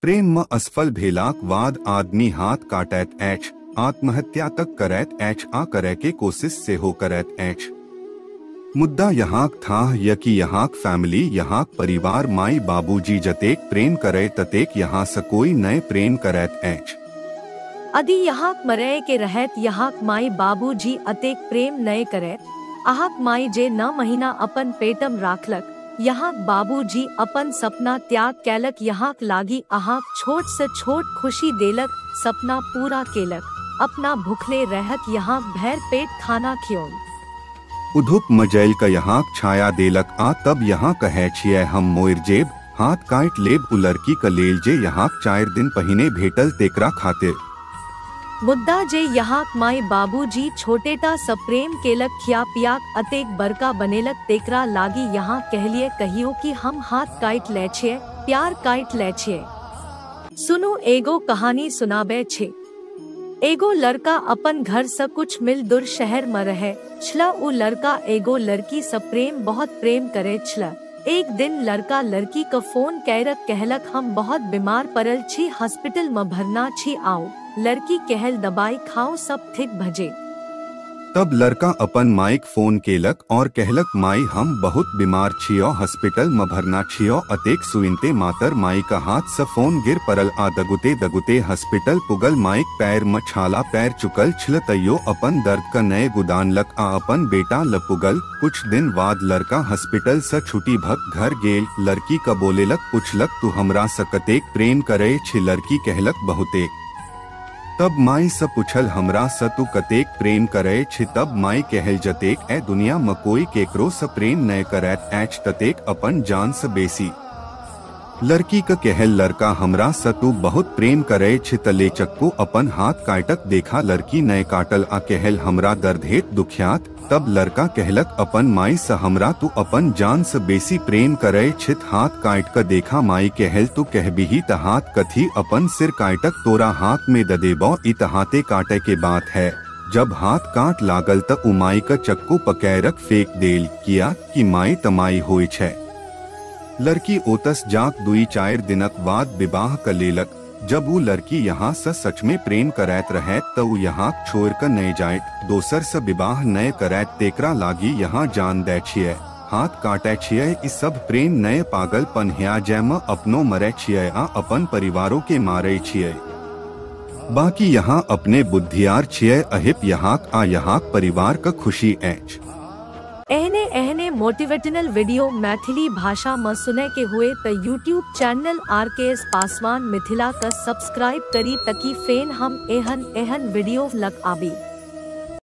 प्रेम में असफल भेलाक बाद आदमी हाथ काटैत अछि, आत्महत्या तक करैत अछि आ करे के कोशिश सेहो करैत अछि। मुद्दा यहाँक थाह य कि यहाँक फैमिली, यहाँक परिवार, माई बाबूजी जतेक प्रेम करे ततेक यहाँ से कोई नए प्रेम करैत अछि। यदि यहाँक मरय के रहैत यहाँक माई बाबूजी अतेक प्रेम नए करैत। अहाँक माई जे 9 महीना अपन पेटम राखलक, यहाँक बाबूजी अपन सपना त्याग कैलक, यहाँक लागी अहाँक छोट से छोट खुशी देलक, सपना पूरा केलक, अपना भूखले रहत यहाँ भैर पेट खाना खियौन। उधुप मजैल का यहाँ छाया देलक आ तब यहाँ कहे छियै हम मोर जेब हाथ काट लेब उ लड़की का लेल जे यहाँ 4 दिन पहिने भेटल तेकरा खातिर। मुद्दा जे यहाँ माई बाबूजी छोटेटा स प्रेम केलक, खिया पियाक अतेक बड़का बनेलक, तेकरा लागी यहाँ कहलिए कहियो कि हम हाथ काट ले छियै, प्यार काट ले छियै। सुनू एगो कहानी सुनाबे छे। एगो लड़का अपन घर से कुछ मील दूर शहर में रहे छला। उ लड़का एगो लड़की से प्रेम बहुत प्रेम करे छला। एक दिन लड़का लड़की का फोन कैरक कहलक हम बहुत बीमार पड़ल छी, हॉस्पिटल में भरना छी, आओ। लड़की कहल दवाई खाओ सब ठीक भजे। तब लड़का अपन माइक फोन केलक और कहलक माई हम बहुत बीमार छियो, हॉस्पिटल में भरना छियो। अतेक सुनते मातर माई का हाथ से फोन गिर परल आ दगुते दगुते हॉस्पिटल पुगल। माइक पैर में छाला पैर चुकल छल तैयो अपन दर्द का नए गुदानलक आ अपन बेटा ल पुगल। कुछ दिन बाद लड़का हॉस्पिटल से छुट्टी भग घर गेल। लड़की का बोलेलक पूछलक तू हमरा से कतेक प्रेम करे छी? लड़की कहलक बहुते। तब माई से पूछल हमरा स तू कतेक प्रेम करे छी? तब माई कहल जतेक ए दुनिया में कोई केकरो से प्रेम नय करैत ऐछ ततेक अपन जान से बेसी। लड़की का कहल लड़का हमरा स तू बहुत प्रेम करे छी त ले चक्कू अपन हाथ काटक देखा। लड़की नय काटल आ कहल हमरा दर्द हेत दुख्यात। तब लड़का कहलक अपन माई से हमरा तू अपन जान से बेसी प्रेम करे छित हाथ काट कर देखा। माई कहल तू कहबिही त हाथ कथी अपन सिर काटक तोरा हाथ में the देबो, इ त हाथे काटे के बात है। जब हाथ काट लागल त उ माई का चक्कू पकैरक फेंक देल, किया कि माई तमाई होई छे। लड़की ओतस जाक 2-4 दिनक बाद विवाह क लेलक। जब वो लड़की यहाँ से सच में प्रेम करैत रहे त उ यहाँ छोड़ कर नहीं जाए, दोसर से विवाह नय करैत, तेकरा लागी यहाँ जान दे छियै, हाथ काटे छियै। इस सब प्रेम नए पागल पन्हिया जैम अपनो मरे छियै आ अपन परिवारों के मारे छियै। बाकी यहाँ अपने बुद्धियार छियै अहिप यहाँ आ यहाँ परिवार का खुशी ऐछ। एहने एहने मोटिवेशनल वीडियो मैथिली भाषा में सुने के हुए त YouTube channel RKS Paswan Mithila का सब्सक्राइब करी तकी फेन हम एहन एहन वीडियो लग आबी।